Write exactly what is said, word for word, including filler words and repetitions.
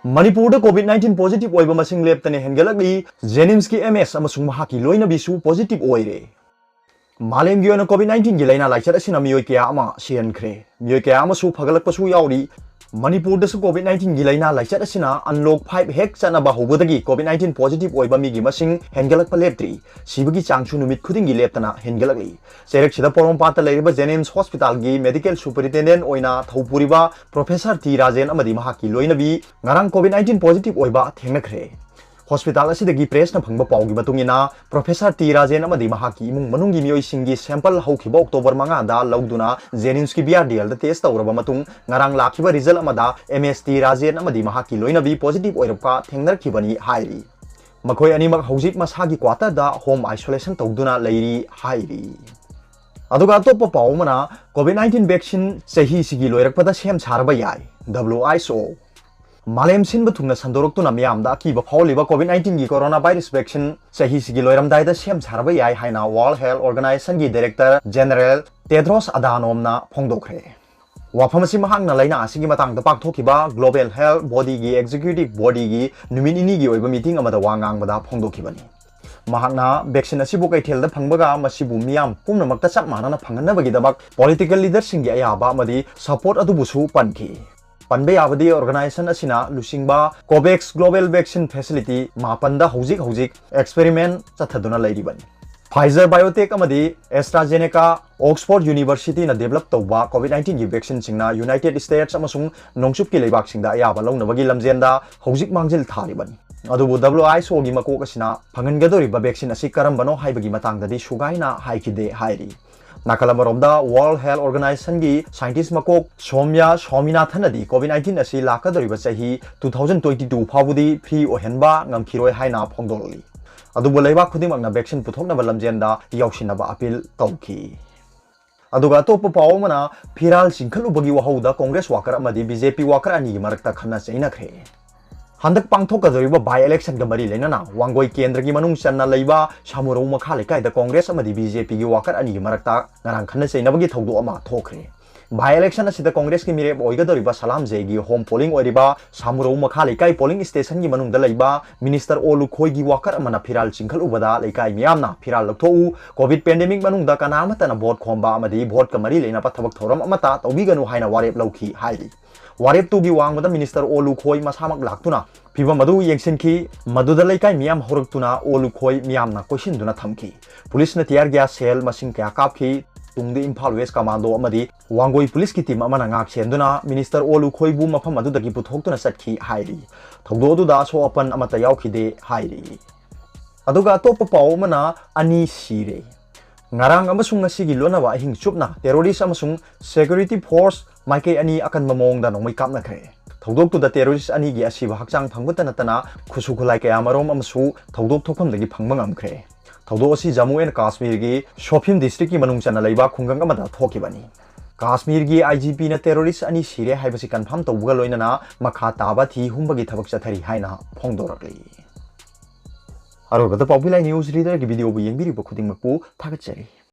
ꯃꯅꯤꯄꯨꯔꯗ COVID nineteen positive ꯑꯣꯏꯕ ꯃꯁꯤꯡ ꯂꯦꯞꯇꯅ ꯍꯦꯟꯒꯠꯂꯛꯂꯤ꯫ JNIMSꯀꯤ MS ꯑꯃꯁꯨꯡ ꯃꯍꯥꯛꯀꯤ ꯂꯣꯏꯅꯕꯤꯁꯨ positive ꯑꯣꯏꯔꯦ꯫ ꯃꯥꯂꯦꯝꯒꯤ ꯑꯣꯏꯅ COVID nineteenꯒꯤ ꯂꯥꯏꯅꯥ ꯂꯥꯏꯆꯠ ꯑꯁꯤꯅ ꯃꯤꯑꯣꯏ ꯀꯌꯥ ꯑꯃ ꯁꯤꯍꯟꯈ꯭ꯔꯦ꯫ ꯃꯤꯑꯣꯏ ꯀꯌꯥ ꯑꯃꯁꯨ ꯐꯒꯠꯂꯛꯄꯁꯨ ꯌꯥꯎꯔꯤ꯫ ꯃꯅꯤꯄꯨꯔꯗꯁꯨ COVID nineteenꯒꯤ ꯂꯥꯏꯅꯥ ꯂꯥꯏꯆꯠ ꯑꯁꯤꯅ unlock five ꯍꯦꯛ ꯆꯠꯅꯕ ꯍꯧꯕꯗꯒꯤ COVID nineteen positive ꯑꯣꯏꯕ ꯃꯤꯒꯤ ꯃꯁꯤꯡ ꯍꯦꯟꯒꯠꯂꯛꯄ ꯂꯦꯞꯇ꯭ꯔꯤ꯫ ꯁꯤꯕꯒꯤ ꯆꯥꯡꯁꯨ ꯅꯨꯃꯤꯠ ꯈꯨꯗꯤꯡꯒꯤ ꯂꯦꯞꯇꯅ ꯍꯦꯟꯒꯠꯂꯛꯂꯤ꯫ ꯆꯩꯔꯛꯁꯤꯗ ꯄꯣꯔꯣꯝꯄꯥꯠꯇ ꯂꯩꯔꯤꯕ JNIMS hospitalꯒꯤ medical superintendent ꯑꯣꯏꯅ ꯊꯧꯄꯨꯔꯤꯕ Professor T ꯔꯥꯖꯦꯟ ꯑꯃꯗꯤ ꯃꯍꯥꯛꯀꯤ ꯂꯣꯏꯅꯕꯤ ꯉꯔꯥꯡ COVID nineteen positive ꯑꯣꯏꯕ ꯊꯦꯡꯅꯈ꯭ꯔꯦ꯫ Hospital ꯑꯁꯤꯗꯒꯤ pressꯅ ꯐꯪꯕ ꯄꯥꯎꯒꯤ ꯃꯇꯨꯡ ꯏꯟꯅ, Professor T ꯔꯥꯖꯦꯟ ꯑꯃꯗꯤ ꯃꯍꯥꯛꯀꯤ ꯏꯃꯨꯡ ꯃꯅꯨꯡꯒꯤ ꯃꯤꯑꯣꯏꯁꯤꯡꯒꯤ sample ꯍꯧꯈꯤꯕ October ꯃꯉꯥꯗ ꯂꯧꯗꯨꯅ JNIMSꯀꯤ BRDLꯗ test ꯇꯧꯔꯕ ꯃꯇꯨꯡ, ꯉꯔꯥꯡ ꯂꯥꯛꯈꯤꯕ result ꯑꯃꯗ MS T ꯔꯥꯖꯦꯟ ꯑꯃꯗꯤ ꯃꯍꯥꯛꯀꯤ ꯂꯣꯏꯅꯕꯤ positive ꯑꯣꯏꯔꯛꯄ ꯊꯦꯡꯅꯔꯛꯈꯤꯕꯅꯤ ꯍꯥꯏꯔꯤ꯫ ꯃꯈꯣꯏ ꯑꯅꯤꯃꯛ ꯍꯧꯖꯤꯛ ꯃꯁꯥꯒꯤ quarterꯗ home isolation ꯇꯧꯗꯨꯅ ꯂꯩꯔꯤ ꯍꯥꯏꯔꯤ꯫ ꯑꯗꯨꯒ ꯑꯇꯣꯞꯄ ꯄꯥꯎ ꯑꯃꯅ, COVID nineteen vaccine ꯆꯍꯤꯁꯤꯒꯤ ꯂꯣꯏꯔꯛꯄꯗ ꯁꯦꯝ ꯁꯥꯔꯕ ꯌꯥꯏ, WHO꯫ ꯃꯥꯂꯦꯝ ꯁꯤꯟꯕ ꯊꯨꯡꯅ ꯁꯟꯗꯣꯔꯛꯇꯨꯅ ꯃꯤꯌꯥꯝꯗ ꯑꯀꯤꯕ ꯐꯥꯎꯍꯜꯂꯤꯕ COVID nineteenꯒꯤ coronavirus vaccine ꯆꯍꯤꯁꯤꯒꯤ ꯂꯣꯏꯔꯝꯗꯥꯏꯗ ꯁꯦꯝ ꯁꯥꯔꯕ ꯌꯥꯏ ꯍꯥꯏꯅ World Health Organizationꯒꯤ Director General Tedros Adhanomꯅ ꯐꯣꯡꯗꯣꯛꯈ꯭ꯔꯦ꯫ ꯋꯥꯐꯝ ꯑꯁꯤ ꯃꯍꯥꯛꯅ ꯂꯥꯏꯅꯥ ꯑꯁꯤꯒꯤ ꯃꯇꯥꯡꯗ ꯄꯥꯡꯊꯣꯛꯈꯤꯕ Global Health Bodyꯒꯤ Executive Bodyꯒꯤ ꯅꯨꯃꯤꯠ ꯅꯤꯅꯤꯒꯤ ꯑꯣꯏꯕ meeting ꯑꯃꯗ ꯋꯥ ꯉꯥꯡꯕꯗ ꯐꯣꯡꯗꯣꯛꯈꯤꯕꯅꯤ꯫ ꯃꯍꯥꯛꯅ vaccine ꯑꯁꯤꯕꯨ ꯀꯩꯊꯦꯜꯗ ꯐꯪꯕꯒ ꯃꯁꯤꯕꯨ ꯃꯤꯌꯥꯝ ꯄꯨꯝꯅꯃꯛꯇ ꯆꯞ ꯃꯥꯟꯅꯅ ꯐꯪꯍꯟꯅꯕꯒꯤꯗꯃꯛ political leaderꯁꯤꯡꯒꯤ ꯑꯌꯥꯕ ꯑꯃꯗꯤ support ꯑꯗꯨꯕꯨꯁꯨ ꯄꯟꯈꯤ꯫ ꯄꯟꯕ ꯌꯥꯕꯗꯤ organization ꯑꯁꯤꯅ ꯂꯨꯆꯤꯡꯕ COVAX Global Vaccine Facility ꯃꯥꯄꯟꯗ ꯍꯧꯖꯤꯛ ꯍꯧꯖꯤꯛ experiment ꯆꯠꯊꯗꯨꯅ ꯂꯩꯔꯤꯕꯅꯤ꯫ Pfizer BioNTech ꯑꯃꯗꯤ AstraZeneca Oxford Universityꯅ develop ꯇꯧꯕ COVID nineteenꯒꯤ vaccineꯁꯤꯡꯅ United States ꯑꯃꯁꯨꯡ ꯅꯣꯡꯆꯨꯞꯀꯤ ꯂꯩꯕꯥꯛꯁꯤꯡꯗ ꯑꯌꯥꯕ ꯂꯧꯅꯕꯒꯤ ꯂꯝꯖꯦꯜꯗ ꯍꯧꯖꯤꯛ ꯃꯥꯡꯖꯤꯜ ꯊꯥꯔꯤꯕꯅꯤ꯫ ꯑꯗꯨꯕꯨ WHOꯒꯤ ꯃꯀꯣꯛ ꯑꯁꯤꯅ ꯐꯪꯍꯟꯒꯗꯧꯔꯤꯕ vaccine ꯑꯁꯤ ꯀꯔꯝꯕꯅꯣ ꯍꯥꯏꯕꯒꯤ ꯃꯇꯥꯡꯗꯗꯤ ꯁꯨꯒꯥꯏꯅ ꯍꯥꯏꯈꯤꯗꯦ ꯍꯥꯏꯔꯤ꯫ ꯅꯥꯀꯜ ꯑꯃꯔꯣꯝꯗ, World Health Organizationꯒꯤ scientist ꯃꯀꯣꯛ ꯁꯣꯃ꯭ꯌꯥ ꯁ꯭ꯋꯥꯃꯤꯅꯥꯊꯟꯅꯗꯤ COVID nineteen ꯑꯁꯤ ꯂꯥꯛꯀꯗꯧꯔꯤꯕ ꯆꯍꯤ two thousand twenty two ꯐꯥꯎꯕꯗꯤ free ꯑꯣꯏꯍꯟꯕ ꯉꯝꯈꯤꯔꯣꯏ ꯍꯥꯏꯅ ꯐꯣꯡꯗꯣꯛꯂꯤ꯫ ꯑꯗꯨꯕꯨ ꯂꯩꯕꯥꯛ ꯈꯨꯗꯤꯡꯃꯛꯅ vaccine ꯄꯨꯊꯣꯛꯅꯕ ꯂꯝꯖꯦꯜꯗ ꯌꯥꯎꯁꯤꯟꯅꯕ appeal ꯇꯧꯈꯤ꯫ ꯑꯗꯨꯒ ꯑꯇꯣꯞꯄ ꯄꯥꯎ ꯑꯃꯅ, ꯐꯤꯔꯥꯜ ꯆꯤꯡꯈꯠꯂꯨꯕꯒꯤ ꯋꯥꯍꯧꯗ Congress worker ꯑꯃꯗꯤ BJP worker ꯑꯅꯤꯒꯤ ꯃꯔꯛꯇ ꯈꯠꯅ ꯆꯩꯅꯈ꯭ꯔꯦ꯫ ꯍꯟꯗꯛ ꯄꯥꯡꯊꯣꯛꯀꯗꯧꯔꯤꯕ by electionꯒ ꯃꯔꯤ ꯂꯩꯅꯅ ꯋꯥꯡꯒꯣꯏ ꯀꯦꯟꯗ꯭ꯔꯒꯤ ꯃꯅꯨꯡ ꯆꯟꯅ ꯂꯩꯕ ꯁꯥꯃꯨꯔꯧ ꯃꯈꯥ ꯂꯩꯀꯥꯏꯗ Congress ꯑꯃꯗꯤ BJPꯒꯤ worker ꯑꯅꯤꯒꯤ ꯃꯔꯛꯇ ꯉꯔꯥꯡ ꯈꯠꯅ ꯆꯩꯅꯕꯒꯤ ꯊꯧꯗꯣꯛ ꯑꯃ ꯊꯣꯛꯈ꯭ꯔꯦ꯫ By election ꯑꯁꯤꯗ ꯀꯣꯡꯒ꯭ꯔꯦꯁꯀꯤ ꯃꯤꯔꯦꯞ ꯑꯣꯏꯒꯗꯧꯔꯤꯕ ꯁꯂꯥꯝꯖꯩꯒꯤ home polling ꯑꯣꯏꯔꯤꯕ ꯁꯥꯃꯨꯔꯧ ꯃꯈꯥ ꯂꯩꯀꯥꯏ polling stationꯒꯤ ꯃꯅꯨꯡꯗ ꯂꯩꯕ Minister ꯑꯣ ꯂꯨꯈꯣꯏꯒꯤ worker ꯑꯃꯅ ꯐꯤꯔꯥꯜ ꯆꯤꯡꯈꯠꯂꯨꯕꯗ ꯂꯩꯀꯥꯏ ꯃꯤꯌꯥꯝꯅ ꯐꯤꯔꯥꯜ ꯂꯧꯊꯣꯛꯎ, COVID pandemic ꯃꯅꯨꯡꯗ ꯀꯅꯥ ꯑꯃꯠꯇꯅ vote ꯈꯣꯝꯕ ꯑꯃꯗꯤ voteꯀ ꯃꯔꯤ ꯂꯩꯅꯕ ꯊꯕꯛ ꯊꯧꯔꯝ ꯑꯃꯠꯇ ꯇꯧꯕꯤꯒꯅꯨ ꯍꯥꯏꯅ ꯋꯥꯔꯦꯞ ꯂꯧꯈꯤ ꯍꯥꯏꯔꯤ꯫ ꯋꯥꯔꯦꯞꯇꯨꯒꯤ ꯋꯥꯡꯃꯗ Minister ꯑꯣ ꯂꯨꯈꯣꯏ ꯃꯁꯥꯃꯛ ꯂꯥꯛꯇꯨꯅ ꯐꯤꯚꯝ ꯑꯗꯨ ꯌꯦꯡꯁꯤꯟꯈꯤ꯫ ꯃꯗꯨꯗ ꯂꯩꯀꯥꯏ ꯃꯤꯌꯥꯝ ꯍꯧꯔꯛꯇꯨꯅ ꯑꯣ ꯂꯨꯈꯣꯏ ꯃꯤꯌꯥꯝꯅ ꯀꯣꯏꯁꯤꯟꯗꯨꯅ ꯊꯝꯈꯤ꯫ ꯄꯨꯂꯤꯁꯅ tear gas shell ꯃꯁꯤꯡ ꯀꯌꯥ ꯀꯥꯞꯈꯤ꯫ ꯇꯨꯡꯗ ꯏꯝꯐꯥꯜ West Commando ꯑꯃꯗꯤ ꯋꯥꯡꯒꯣꯏ ꯄꯨꯂꯤꯁꯀꯤ team ꯑꯃꯅ ꯉꯥꯛ ꯁꯦꯟꯗꯨꯅ Minister ꯑꯣ ꯂꯨꯈꯣꯏꯕꯨ ꯃꯐꯝ ꯑꯗꯨꯗꯒꯤ ꯄꯨꯊꯣꯛꯇꯨꯅ ꯆꯠꯈꯤ ꯍꯥꯏꯔꯤ꯫ ꯊꯧꯗꯣꯛ ꯑꯗꯨꯗ ꯑꯁꯣꯛ ꯑꯄꯟ ꯑꯃꯠꯇ ꯌꯥꯎꯈꯤꯗꯦ ꯍꯥꯏꯔꯤ꯫ ꯑꯗꯨꯒ ꯑꯇꯣꯞꯄ ꯄꯥꯎ ꯑꯃꯅ, ꯑꯅꯤ ꯁꯤꯔꯦ꯫ ꯉꯔꯥꯡ ꯑꯃꯁꯨꯡ ꯉꯁꯤꯒꯤ ꯂꯣꯟꯅꯕ ꯑꯍꯤꯡ ꯆꯨꯞꯅ terrorist ꯑꯃꯁꯨꯡ security force ꯃꯥꯏꯀꯩ ꯑꯅꯤ ꯑꯀꯟꯕ ꯃꯑꯣꯡꯗ ꯅꯣꯡꯃꯩ ꯀꯥꯞꯅꯈ꯭ꯔꯦ꯫ ꯊꯧꯗꯣꯛꯇꯨꯗ terrorist ꯑꯅꯤꯒꯤ ꯑꯁꯤꯕ ꯍꯛꯆꯥꯡ ꯐꯪꯕꯇ ꯅꯠꯇꯅ ꯈꯨꯠꯁꯨ ꯈꯨꯠꯂꯥꯏ ꯀꯌꯥ ꯃꯔꯨꯝ ꯑꯃꯁꯨ ꯊꯧꯗꯣꯛ ꯊꯣꯛꯐꯝꯗꯒꯤ ꯐꯪꯕ ꯉꯝꯈ꯭ꯔꯦ꯫ ꯊꯧꯗꯣꯛ ꯑꯁꯤ ꯖꯝꯃꯨ ꯑꯦꯟ ꯀꯥꯁꯃꯤꯔꯒꯤ ꯁꯣꯐꯤꯝ districtꯀꯤ ꯃꯅꯨꯡ ꯆꯟꯅ ꯂꯩꯕ ꯈꯨꯡꯒꯪ ꯑꯃꯗ ꯊꯣꯛꯈꯤꯕꯅꯤ꯫ ꯀꯥꯁꯃꯤꯔꯒꯤ IGPꯅ terrorist ꯑꯅꯤ ꯁꯤꯔꯦ ꯍꯥꯏꯕꯁꯤ confirm ꯇꯧꯕꯒ ꯂꯣꯏꯅꯅ ꯃꯈꯥ ꯇꯥꯕ ꯊꯤ ꯍꯨꯝꯕꯒꯤ ꯊꯕꯛ ꯆꯠꯊꯔꯤ ꯍꯥꯏꯅ ꯐꯣꯡꯗꯣꯔꯛꯂꯤ꯫ ꯑꯔꯣꯏꯕꯗ ꯄꯥꯎꯕꯤ ꯂꯥꯏ news readerꯒꯤ videoꯕꯨ ꯌꯦꯡꯕꯤꯔꯤꯕ ꯈꯨꯗꯤꯡꯃꯛꯄꯨ ꯊꯥꯒꯠꯆꯔꯤ꯫